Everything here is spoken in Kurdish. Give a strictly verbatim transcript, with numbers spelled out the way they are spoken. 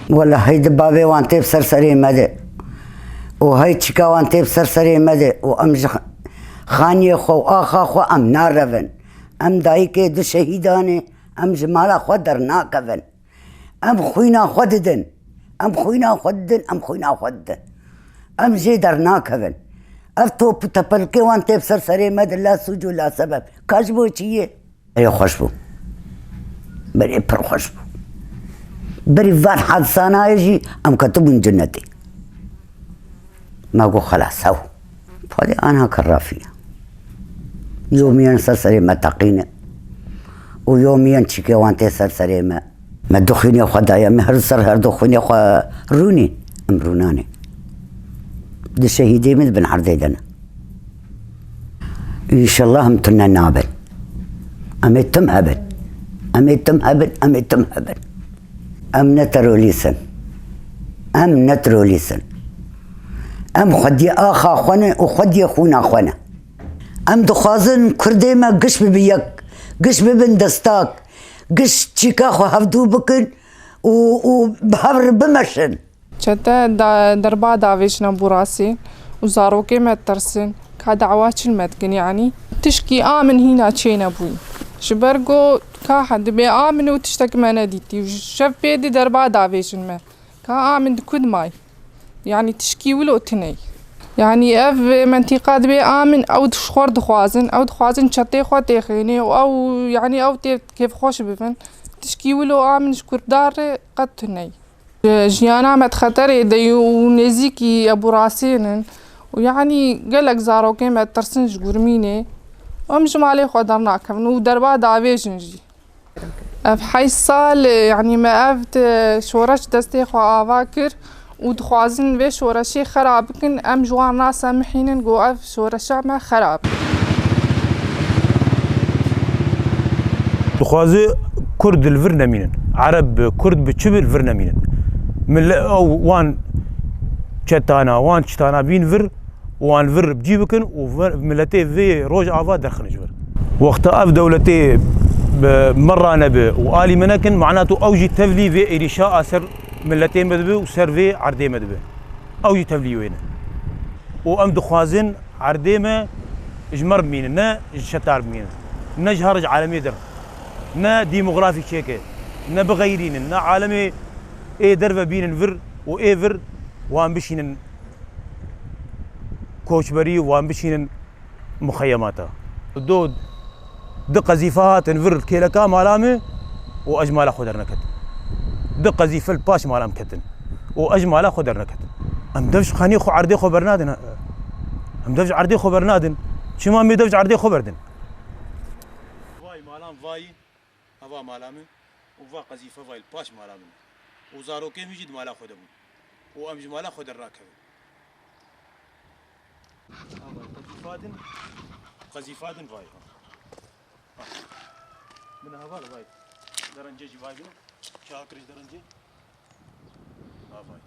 Wela hey di bavê wan tê bi ser serê me de û hey çika wan tê bi ser serê me de û em ji xaniyê xwe û axa xwe em narevin. Em dayikê du şehîdanê, em ji mala xwe dernakevin. Em xwîna xwe didin. Em xwîna xwe didin, em xwîna xwe didin. Em jê dernakevin. Ev top û tepelkê wan tê bi ser serê me de la sûc û la sebeb. Ka ji bo çi ye? Berê xweş bû. Berê pir xweş bû. Berî van hadisanayê jî em ketibûn cinetê. Me got, xelas, hew. Padê anha kerrafî ye. Yomiyan ser serê me teqîne. Û yomiyan çîkê wan tê ser serê me. Me du xwînê xwe daye, me her ser her du xwînê xwe rûnî. Em rûnanê. Di şehîdê min di bin erdê de ne. Înşallah em tune nabin. Em ê tim hebin. Em ê tim hebin, em ê tim hebin. Em ne terorîst in. Em ne terorîst in. Em xwediyê axa xwe ne û xwediyê xwîna xwe ne. Em dixwazin Kurdê me giş bibi yek, giş bibin destak, giş çîka xwe hevdû bikin û, û bi hev re bimeşin. Çete da-, derba davêjine Burasê û zarokê me tirsin, ka dawa çil me dikin, yanî tişkî a min hîna çênebûyî. Ji ber ku ka he dibê a min û tiştek me nedîtî û ji şev pê di derba davêjin me. Ka a min di ku dimayî? Yanî tişkî wilo tune ye. Yanî ev mentîqa dibê a min, ew ji xwe dixwazin, ew dixwazin çetê xwe têxênê û ew, yanî ew tê kêfxweş bibin. Tişkî wilo a min ji Kurdan re qet tune ye. Jiyana me di xeterê de ye û nêzîkî Ebu Rasên in û yanî gelek zarokên me tirsin ji gurmînê. Em ji malê xwe dernakevin û derba davêjin jî. Ev heyş sal, yanî me ev ti-, şoreş destê xwe ava kir û dixwazin vê şoreşê xera bikin. Em ji wan nasemihînin ku ev şoreşa me xera bike. Dixwaze Kurd li vir nemînin. Ereb bi, Kurd bi, çi bi li vir nemînin. Mille-, ew wan çetana, wan çitana bîn vir, wan vir bi cî bikin û vir, miletê vê Rojava derxin ji vir. Wexta ev dewletê bi me re nebe û alî me nekin, mana tu ew jî tevlî vê êrîşa a ser miletê me dibe û ser vê erdê me dibe. Ew jî tevlî wê ne. Û em dixwazin erdê me ji me re bimînin, ne ji çetar bimînin. Ne ji her ji alemê der. Ne demografî çêke. Ne bixeyrînin. Ne alemê ê derve bînin vir û ê vir wan bişînin koçberî û wan bişînin muxeyemata. Do du qezîfe hatin vir kêleka mala min û ez ji mala xwe derneketim. Du qezîfe li paş mala min ketin û ez ji mala xwe derneketim. Em dev ji xaniyê xwe erdê xwe bernadin. Em dev ji erdê xwe bernadin. Çima em ê dev ji erdê xwe berdin? Vay malan vayî, eva mala min û va qezîfe vay li paş mala min. Û zarokên wî jî di mala xwe de bûn. Û em ji mala xwe dernakevin. Avay, qezîfa din, qezîfa din vay. Ha. Min hava li vay. Derence jî vay bine. Çawa kirî derence? Avay.